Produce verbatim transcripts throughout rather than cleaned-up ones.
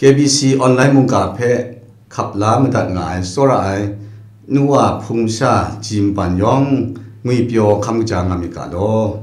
K B C online mungga hpe hkap la madat nga ai, tsawra ai, nu wa hpung masha ji maban yawng ngwipyaw hkam kaja nga myit ga law.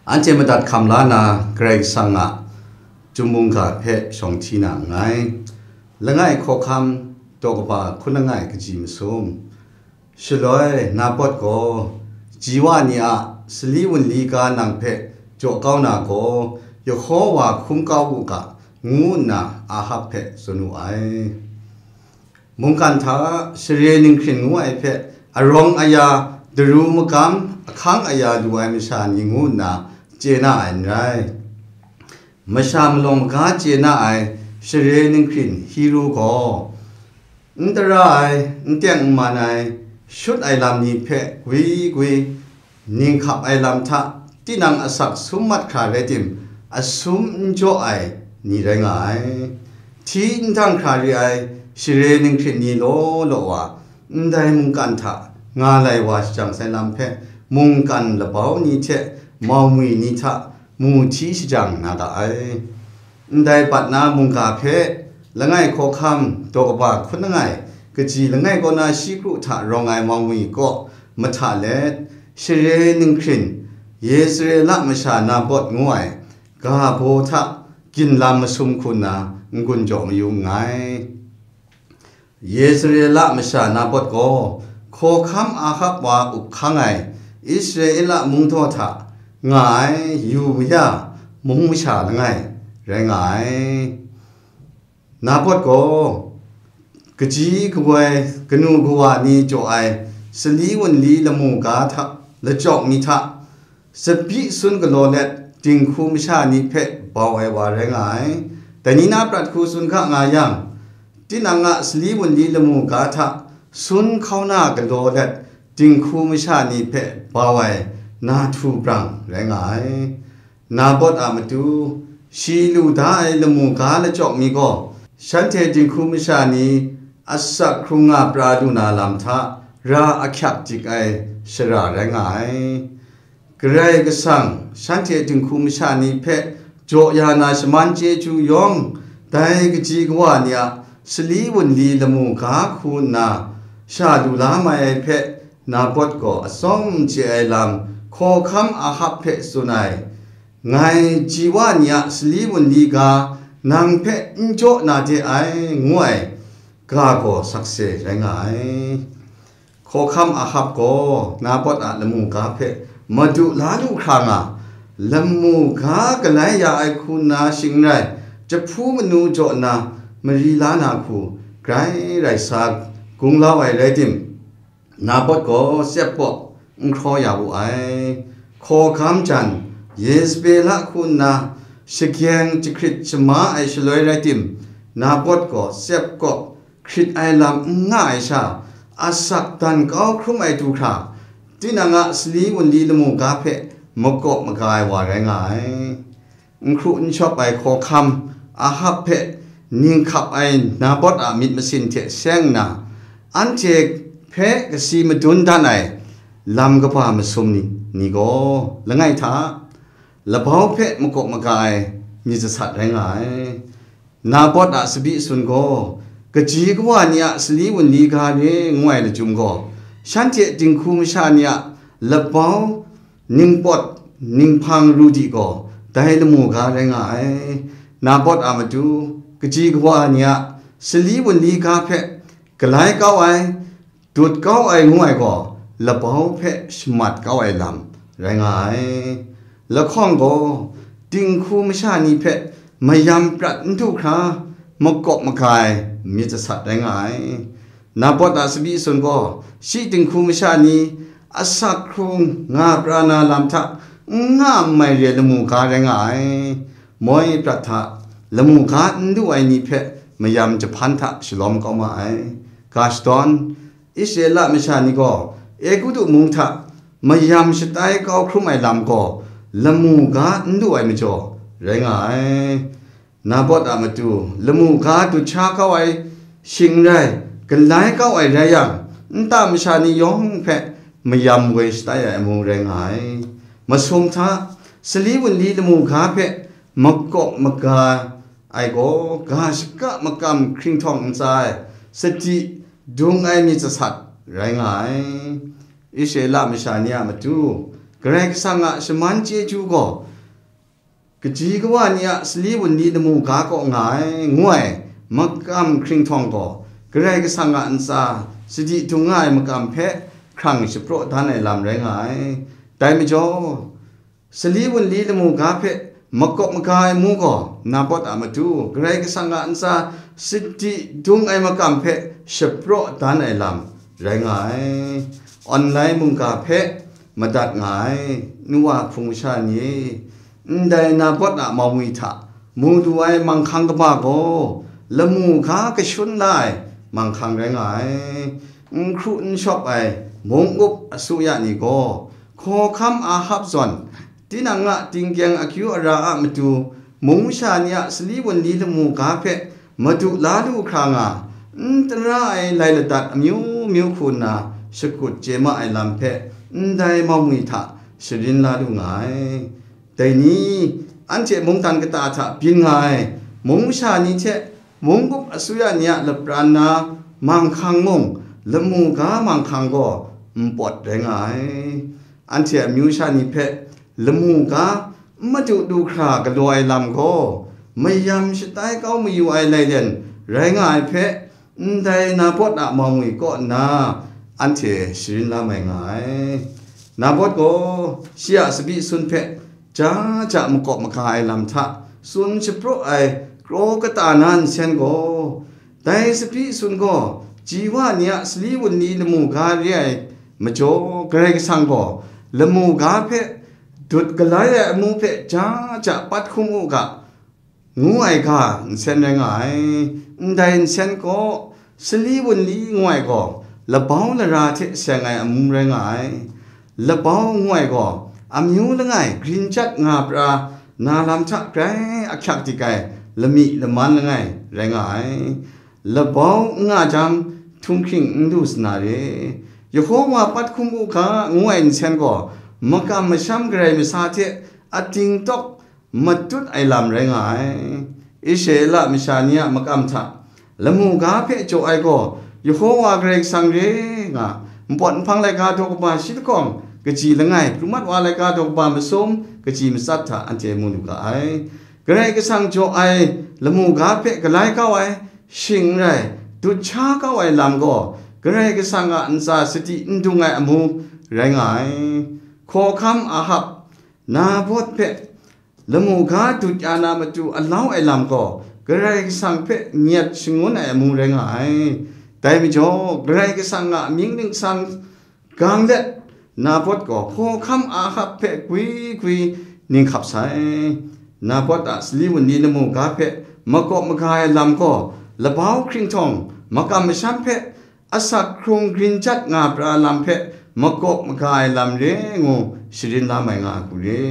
Anhte madat hkam la na, Karai Kasang a Chyum mungga hpe shawng hti na nngai. Langai hkawhkam, daw kaba hkun langai kaji masum. Shaloi Nabawt gaw, ji wa ni a sali wunli ga nang hpe jaw kau na gaw, Yehowa hkum kau u ga, ngu nna Ahab hpe tsun wu ai. Mungkan hta share ninghkrin ngu ai hpe, arawng aya, daru magam, ahkang aya lu ai masha ni ngu nna chye na ai n rai. Masha malawng maga chye na ai share ninghkrin Hiru gaw, n tara ai, n teng n man ai, shut ai lam ni hpe gwi gwi, ning hkap ai lam hta tinang asak sum mat hkra rai tim, asum n jaw ai ni rai nga ai. Hti n htang hkra re ai share ninghkrit ni law law wa, ndai mungkan hta nga lai wa shajang sai lam hpe, mungkan labau ni hte maumwi ni hta mu hti shajang na ga ai. Ndai bat na mungga hpe langai hkawhkam daw kaba hkun langai, kaji langai kaw na shi kru hta rawng ai maumwi kaw mahta let, share ninghkrin, Yezrela masha Nabawt ngu ai ga baw hta ginlam masum hku nna n-gun jaw mayu nngai. Yezrela masha Nabawt gaw hkawhkam Ahab wa up hkang ai Israela mungdaw hta nga ai Yu-ya mung masha langai rai nga ai. Nabawt gaw kaji kawai kanu kawa ni jaw ai sali wunli lamu ga hta lachyawk mi hta, tsabyi sun galaw let, dinghku masha ni hpe bau ai wa rai nga ai. Dai ni na prat hku tsun hka nga yang, tinang a sali wunli lamu ga hta sun hkauna galaw let, dinghku masha ni hpe bau ai na htu brang rai nga ai. Nabawt a matu, shi lu da ai lamu ga lachyawk mi gaw, shanhte dinghku masha ni asak hkrung nga pra lu na lam hta ra ahkyak dik ai shara rai nga ai. Karai Kasang shanhte dinghku masha ni hpe jaw ya na shaman chyeju yawng, dai kaji kawa ni a sali wunli lamu ga hku nna sha lu la mai ai hpe, Nabawt gaw atsawm chye ai lam hkawhkam Ahab hpe tsun ai. Ngai ji wa ni a sali wunli ga nang hpe n jaw na de ai, ngu ai ga gaw sakse rai nga ai. Hkawhkam Ahab gaw Nabawt a lamu ga hpe madu la lu hkra nga, lamu ga galai ya ai hku nna shing n rai, jahpu manu jaw nna mari la na hku grai rai sa gunglau ai rai tim, Nabawt gaw tsep kaw n hkraw ya wu ai. Hkawhkam jan Yezebela hku nna shagyeng jahkrit shama ai shaloi rai tim, Nabawt gaw tsep kaw hkrit ai lam n nga ai sha, asak dan kau hkrum ai du hkra, tinang a sali wunli lamu ga hpe makawp maga ai wa rai nga ai. N hkru n shawp ai hkawhkam Ahab hpe ning hkap ai Nabawt a myit masin hte seng nna, anhte hpe kasi madun dan ai lam kaba masum ni, ni gaw, langai hta, labau hpe makawp maga ai myit jasat rai nga ai. Nabawt a tsabyi sun gaw, kaji kawa ni a sali wunli ga re ngu ai lachyum gaw, shanhte dinghku masha ni a labau ningpawt ninghpang ru di gaw, dai lamu ga rai nga ai. Nabawt a matu, kaji kawa ni a sali wunli ga hpe galai kau ai, dut kau ai ngu ai gaw, labau hpe shamat kau ai lam rai nga ai. Lahkawng gaw, dinghku masha ni hpe mayam prat n du hkra, makawp maga ai myit jasat rai nga ai. Nabawt a tsabyi sun gaw, shi dinghku masha ni asak hkrung nga pra na lam hta n nga n mai re lamu ga rai nga ai. Moi prat hta, lamu ga n lu ai ni hpe mayam jahpan hta shalawm kau ma ai. Ga shadawn, Israela masha ni gaw Egutu mung hta mayam shatai kau hkrum ai lam gaw, lamu ga n lu ai majaw rai nga ai. Nabawt a matu, lamu ga dut sha kau ai shing rai, galai kau ai rai yang, nta masha ni yawng hpe mayam woi shatai ai amu rai nga ai. Masum hta, sali wunli lamu ga hpe makawp maga ai gaw, ga shaka makam hkringhtawng ntsa e sadi dung ai myit sasat rai nga ai. Israela masha ni a matu, Karai Kasang a shaman chyeju gaw, kaji kawa ni a sali wunli lamu ga kaw nga ai, ngu ai makam hkringhtawng gaw, Karai Kasang a ntsa sadi dung nga ai makam hpe hkrang shapraw dan ai lam rai nga ai. Dai majaw, sali wunli lamu ga hpe makawp maga ai amu gaw, Nabawt a matu Karai Kasang a ntsa sadi dung ai makam hpe shapraw dan ai lam rai nga ai. Online mungga hpe madat nga ai. Nu wa hpung masha ni, ndai Nabawt a mawngwi hta mu lu ai manghkang kaba gaw, lamu ga kashun la ai manghkang rai nga ai. N hkru n shawp ai mung up asuya ni gaw, hkawhkam Ahab zawn, tinang a tingkyeng akyu ara a matu, mung masha ni a sali wunli lamu ga hpe madu la lu hkra nga, n tara ai lai ladat amyu myu hku nna shakut chye ma ai lam hpe ndai mawngwi hta sharin la lu nga ai. Dai ni, anhte mungdan kata hta byin nga ai mung masha ni hte mung up asuya ni a lapran na manghkang mung, lamu ga manghkang gaw npawt rai nga ai. Anhte amyu sha ni hpe lamu ga n madu du hkra galaw ai lam gaw, mayam shatai kau mayu ai laiden rai nga ai hpe, ndai Nabawt a mawngwi kaw nna anhte sharin la mai nga ai. Nabawt gaw shi a sabi sun hpe ja ja makawp maga ai lam hta tsun shapraw ai kraw kata na nsen gaw, dai sabi sun gaw ji wa ni a sali wunli lamu ga re ai majaw, Karai Kasang gaw lamu ga hpe dut galai ai amu hpe ja ja pat hkum u ga, ngu ai ga nsen rai nga ai. Ndai nsen gaw, sali wunli ngu ai gaw, labau lara hte seng ai amu rai nga ai. Labau ngu ai gaw, amyu langai grin chyat nga pra na lam hta grai ahkyak dik ai lami laman langai rai nga ai. Labau n nga jang, htung hkring n du sa na re. Yehova pat hkum u ga, ngu ai nsen gaw, makam masham Karai masa hte ating tawk matut ai lam rai nga ai. Israela masha ni a makam hta lamu ga hpe jaw ai gaw, Yehova Karai Kasang re nga, npawt nhpang laika daw kaba shi lahkawng, kaji langai, pru mat wa laika daw kaba masum, kaji matsat hta anhte mu lu ga ai. Karai Kasang jaw ai lamu ga hpe galai kau ai, shing n rai, dut sha kau ai lam gaw, Karai Kasang a ntsa sadi n dung ai amu rai nga ai. Hkawhkam Ahab, Nabawt hpe lamu ga dut ya na matu alau ai lam gaw, Karai Kasang hpe nyet shangun ai amu rai nga ai. Dai majaw, Karai Kasang a amying ningsang gang let, Nabawt gaw hkawhkam Ahab hpe gwi gwi ning hkap sai. Nabawt a sali wunli lamu ga hpe makawp maga ai lam gaw, labau hkringhtawng makam masham hpe asak hkrung grin chyat nga pra lam hpe makawp maga ai lam re ngu sharin la mai nga ai hku re.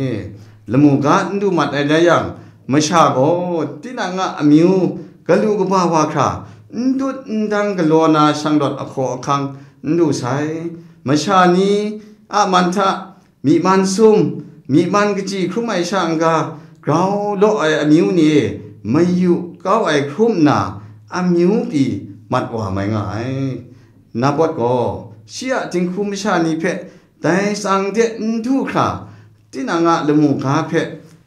Lamu ga n du mat ai rai yang, masha gaw tinang a amyu galu kaba wa hkra, n dut n dang galaw na shanglawt ahkaw ahkang n lu sai. Masha ni a man hta myi man sum, myi man kaji hkrum ai sha n-ga, grau law ai amyu ni e mayu kau ai hkrum nna, amyu pyi mat wa mai nga ai. Nabawt gaw shi a dinghku masha ni hpe dai tsang de n du hkra, tinang a lamu ga hpe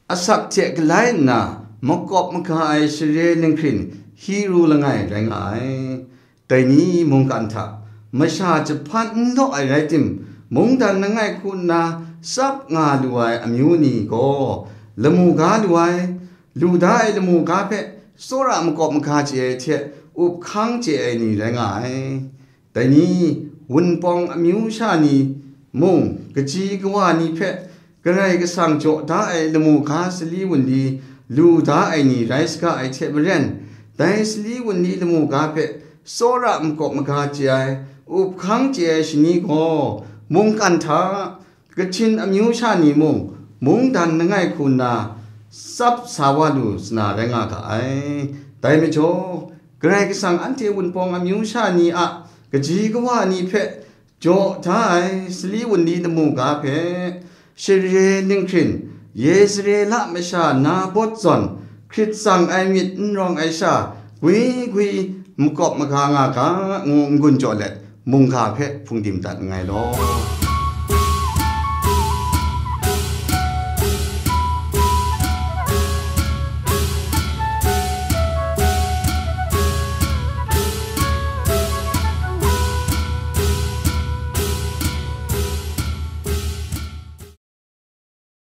asak hte galai nna makawp maga ai share ninghkrin hti ru langai rai nga ai. Dai ni mungkan hta masha jahpan n law ai rai tim, mungdan langai hku nna tsap nga lu ai amyu ni gaw, lamu ga lu ai, lu da ai lamu ga hpe tsawra makawp maga chye ai hte up hkang chye ai ni rai nga ai. Dai ni, wunpawng amyu sha ni mung, kaji kawa ni hpe Karai Kasang jaw da ai lamu ga sali wunli lu da ai ni rai saga ai hte maren, dai sali wunli lamu ga hpe tsawra makawp maga chye ai, up hkang chye ai shani gaw, mungkan hta Kachin amyu sha ni mung, mungdan langai hku nna tsap sa wa lu sa na rai nga ga ai. Dai majaw, Karai Kasang anhte wunpawng amyu sha ni a kaji kawa ni hpe jaw da ai sali wunli lamu ga hpe, share ninghkrin, Yezerela masha Nabawt zawn hkrit tsang ai myit n rawng ai sha, gwi gwi makawp maga nga ga, ngu n-gun jaw let, mungga hpe hpungdim dat nngai law.